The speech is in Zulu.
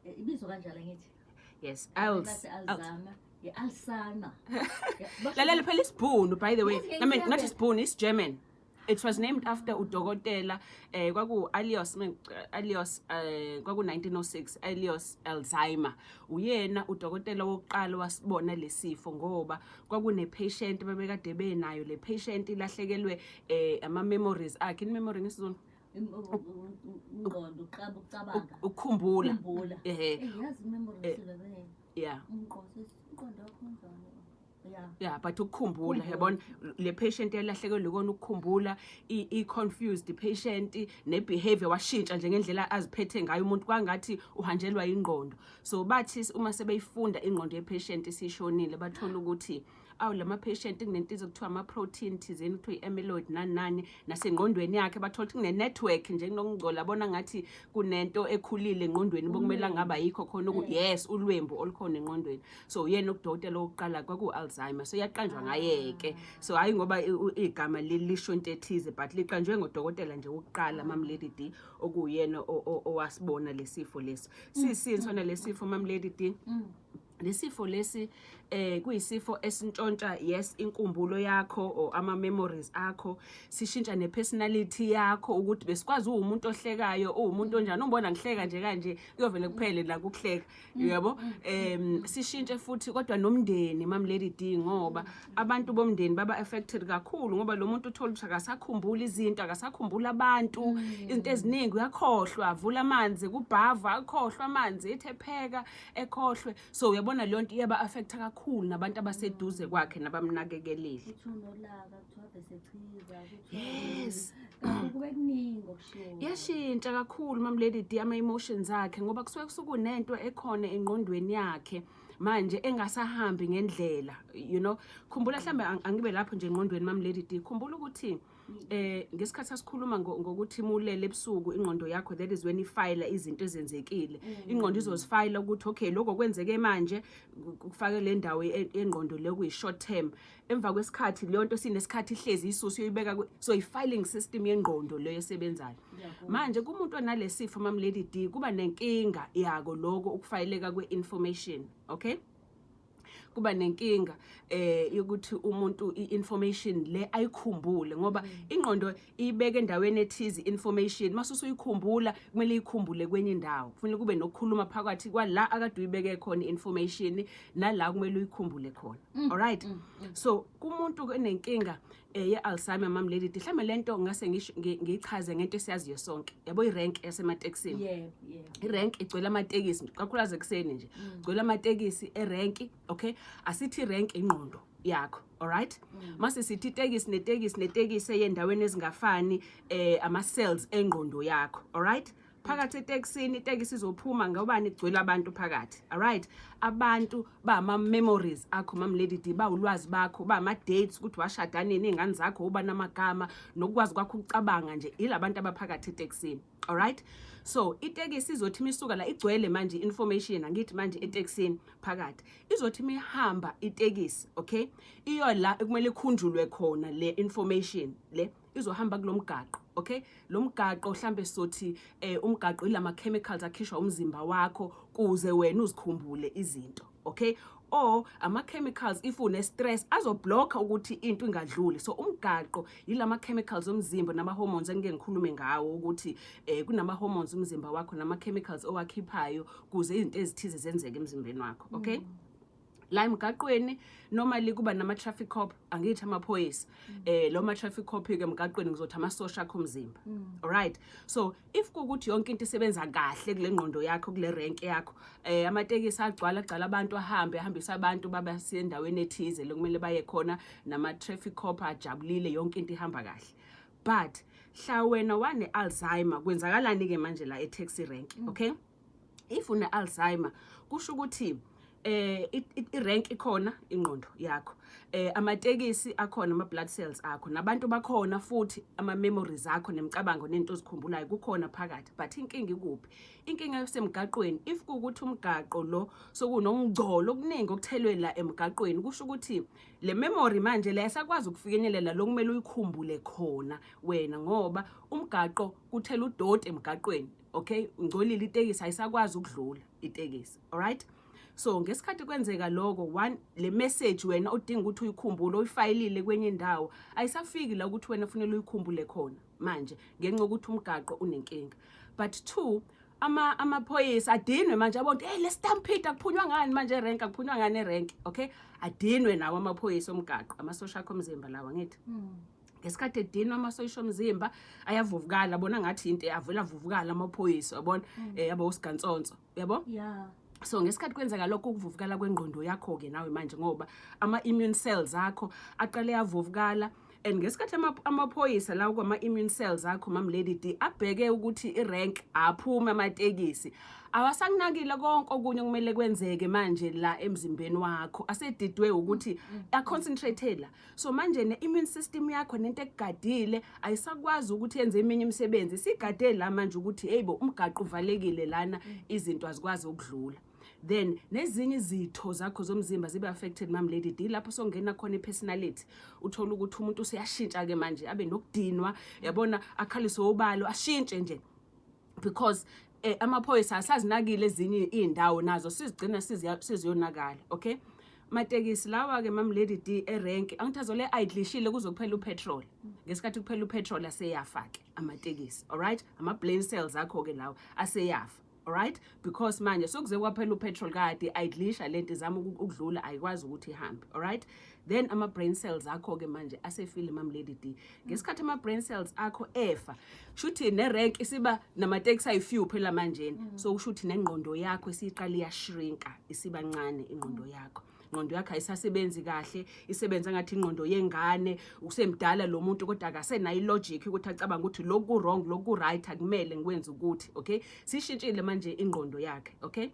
Ibizwa kanjalo ngithi. Yes. Bathi Alzheimer, i-Alzheimer. Lalela phela, isibhunu, by the way. Yes, I mean, not isibhunu, it's German. It was named after udokotela kwaku Alois Alois kwaku 1906, Alois Alzheimer. Uyena udokotela wokuqala wasibona lesifo, ngoba kwakune patient babekade benayo. Le patient ilahlekelwe ama memories akhe. In memory ngesiZulu? Ingqondo, uqamba, ukucabanga. Ukukhumbula. Ukukhumbula. Ehe. Yazi, memory silebe. Umqondo, umqondo wakho unjani? Yeah. Yeah, but ukukhumbula. Ukukhumbula. Yabona le patient yalahlekelwe ikona ukukhumbula, i-confused patient, ne-behavior washintsha nje ngendlela aziphethe ngayo umuntu, kwangathi uhanjelwa ingqondo. So bathi uma sebeyifunda ingqondo ye-patient isishonile, bathola ukuthi awu, lama patient kunento kuthiwa ama-protein thizeni, kuthiwa i-amyloid, nani nani, nasengqondweni yakhe bathola ukuthi kune-network nje, kunokungcola, bona ngathi kunento ekhulile engqondweni bokumele ngaba yikho khona yes, ulwembu olukhona engqondweni. So uyena udokotela wokuqala kwaku-Alzheimer, so yaqanjwa ngaye-ke. So hhayi ngoba igama lisho into ethize, but liqanjwe ngodokotela nje wokuqala, Mam Lady D, okuwuyena owasibona lesifo lesi. Sisini sona lesifo, Mam Lady D? Lesifo lesi kuyisifo esintshontsha, yes, inkumbulo yakho or ama memories akho. Sishintsha nepersonality yakho, ukuthi besikwazi uwumuntu ohlekayo, uwumuntu onjani, umbona ngihleka nje kanje, kuyovele kuphele la kuhleka, yabo. Sishintshe futhi kodwa nomndeni, Mam Lady D, ngoba abantu bomndeni baba affected kakhulu, ngoba lo muntu uthola ukuthi akasakhumbuli izinto, akasakhumbula abantu, izinto eziningi uyakhohlwa. Avula amanzi kubhava, akhohlwa amanzi, ethe pheka, ekhohlwe. So uyabona leyo nto iyaba affecta kakhulu nabantu abaseduze kwakhe nabamnakekelile. Kuthiwa unolaka, kuthiwa besechiza, kuthiwa kanti kube kuningi okushiwo. Iyashintsha kakhulu, Mam Lady D, ama-emotions akhe, ngoba kusuke kusukunento ekhona engqondweni yakhe manje engasahambi ngendlela. Khumbula, mhlambe angibe lapho nje engqondweni, Mam Lady D. Khumbula ukuthi ngesikhathi sasikhuluma ngokuthi mulele ebusuku, ingqondo yakho, that is when ifayila izinto ezenzekile. Ingqondo izozifayila ukuthi okay, lokho kwenzeke manje, kufake le ndawo yengqondo le kuyi-short term. Emva kwesikhathi leyo nto sinesikhathi ihlezi isusa, uyoyibeka so i-filing system yengqondo leyo esebenzayo. Manje kumuntu onalesifo, Mam Lady D, kuba nenkinga yako lokho ukufayileka kwe-information, okay? Kuba nenkinga yokuthi umuntu i-information le ayikhumbule, ngoba ingqondo ibeke endaweni ethize information, mase usuyikhumbula kumele ikhumbule kwenye indawo. Kufanele kube nokukhuluma phakathi kwala akade uyibeke khona i-information nala kumele uyikhumbule khona, alright? So kumuntu enenkinga ye-Alzheimer, Mam Lady D, mhlawumbe lento ngase ngisho ngiyichaze ngento esiyaziyo sonke, yabo, irank yasematekisini. Yebo. Irank igcwele amatekisi, kakhulukazi ekuseni nje, gcwele amatekisi erenki, okay? Asithi irank ingqondo yakho, alright? Mase sithi itekisi netekisi netekisi eyendaweni ezingafani, ama cells engqondo yakho, alright? Phakathi etekisini, itekisi izophuma ngobani? Igcwele abantu phakathi, alright? Abantu bama memories akho, Mam Lady D, bawulwazi bakho, bama dates ukuthi washada nini, izingane zakho, uba namagama, nokwazi kwakho ukucabanga nje, yilabantu abaphakathi etekisini, alright? So itekisi izothi imisuka la igcwele manje information, angithi manje etekisini phakathi, izothi imihamba itekisi, okay, iyo la ekumele ikhunjulwe khona le information le, izohamba kulomgaqo, okay? Lo mgaqo mhlambe sothi umgaqo ilama chemicals akhishwa umzimba wakho kuze wena uzikhumbule izinto, okay? Or ama chemicals, if une stress, azoblocka ukuthi into ingadluli. So umgaqo yilama chemicals omzimba nama hormones engike ngikhulume ngawo, ukuthi kunama hormones umzimba wakho nama chemicals owakhiphayo kuze izinto ezithize zenzeke emzimbeni wakho, okay? La emgaqweni normally kuba nama traffic cop, angithi, amaphoyisa. Lo ma traffic cop ke emgaqweni ngizothi amasosha akho omzimba, alright? So if kukuthi yonke into isebenza kahle kule ngqondo yakho, kule rank yakho, amatekisi agcwala, agcwala abantu, ahambe, ahambisa abantu babasendaweni ethize lokumele baye khona, nama traffic cop ajabulile, yonke into ihamba kahle. But hla wena wane Alzheimer, kwenzakalani ke manje la e taxi rank? Okay, if une Alzheimer, kusho ukuthi i-rank ikhona, ingqondo yakho, amatekisi akhona, ama blood cells akho, nabantu bakhona futhi, ama memories akho nemicabango nento ozikhumbulayo kukhona phakathi. But inkinga ikuphi? Inkinga yasemgaqweni. If kuukuthi umgaqo lo sokunomngcolo okuningi okuthelwe la emgaqweni, kusho ukuthi le memory manje la esakwazi ukufinyelela lo kumele uyikhumbule khona wena, ngoba umgaqo kuthela udoti emgaqweni. Okay, ngcolile itekisi, ayisakwazi ukudlula itekisi, alright? So ngesikhathi kwenzeka lokho, one, le message wena odinga ukuthi uyikhumbule, uyifayilile kwenye indawo, ayisafiki la ukuthi wena kufanele uyikhumbule khona manje ngenxa yokuthi umgaqo unenkinga. But two, amaphoyisa adinwe manje, abona, "Hey, le stampede, akuphunywa ngani manje erank? Akuphunywa ngani erank?" Okay, adinwe nawo amaphoyisa omgaqo, amasosha akho omzimba lawa, ngithi. Ngesikhathi edinwa amasosha omzimba ayavuvukala, bona ngathi into avela avuvukala amaphoyisa, yabona, yabo, usigansonso, yabo. So ngesikhathi kwenzeka lokho ukuvuvukala kwengqondo yakho-ke nawe manje, ngoba ama-immune cells akho aqale avuvukala, and ngesikhathi amaphoyisa lawo kwama-immune cells akho, Mam Lady D, abheke ukuthi irank aphume amatekisi, awasakunakile konke okunye okumele kwenzeke manje la emzimbeni wakho, asedidwe ukuthi aconcentrate la. So manje ne-immune system yakho nento ekugadile ayisakwazi ukuthi yenze eminye imisebenzi, sigade la manje ukuthi, hey bo, umgaqo uvalekile lana, izinto azikwazi ukudlula. Then nezinye izitho zakho zomzimba zibe affected, Mam Lady D, lapho songena khona i-personality. Uthola ukuthi umuntu useyashintsha-ke manje, abe nokudinwa, yabona, akhaliswe ubalo, ashintshe nje, because amaphoyisa asazinakile ezinye iy'ndawo, nazo sizigcina siziyonakala. Okay, matekisi lawa-ke, Mam Lady D, erenki, angithi azole ayidlishile kuze kuphela upetrol. Ngesikhathi kuphela upetrol aseyafa-ke amatekisi, alright? Ama-brain cells akho-ke lawo aseyafa, alright? Because manje sokuze kwaphela upetrol, kade ayidlisha lento izama ukudlula, ayikwazi ukuthi ihambe, alright? Then ama-brain cells akho-ke manje asefile, Mam Lady D. Ngesikhathi ama-brain cells akho efa, shuthi nerank isiba namatekisi ayi-few phela manjena. So kusho ukuthi nengqondo yakho isiqala iyashrinka, isiba ncane ingqondo yakho. Ingqondo yakho ayisasebenzi kahle, isebenza ngathi ingqondo yengane. Usemdala lo muntu kodwa akasenayo ilogic ukuthi acabanga ukuthi lokhu ku-wrong, lokhu ku-right, akumele ngikwenze ukuthi, okay, sishintshile manje ingqondo yakhe, okay?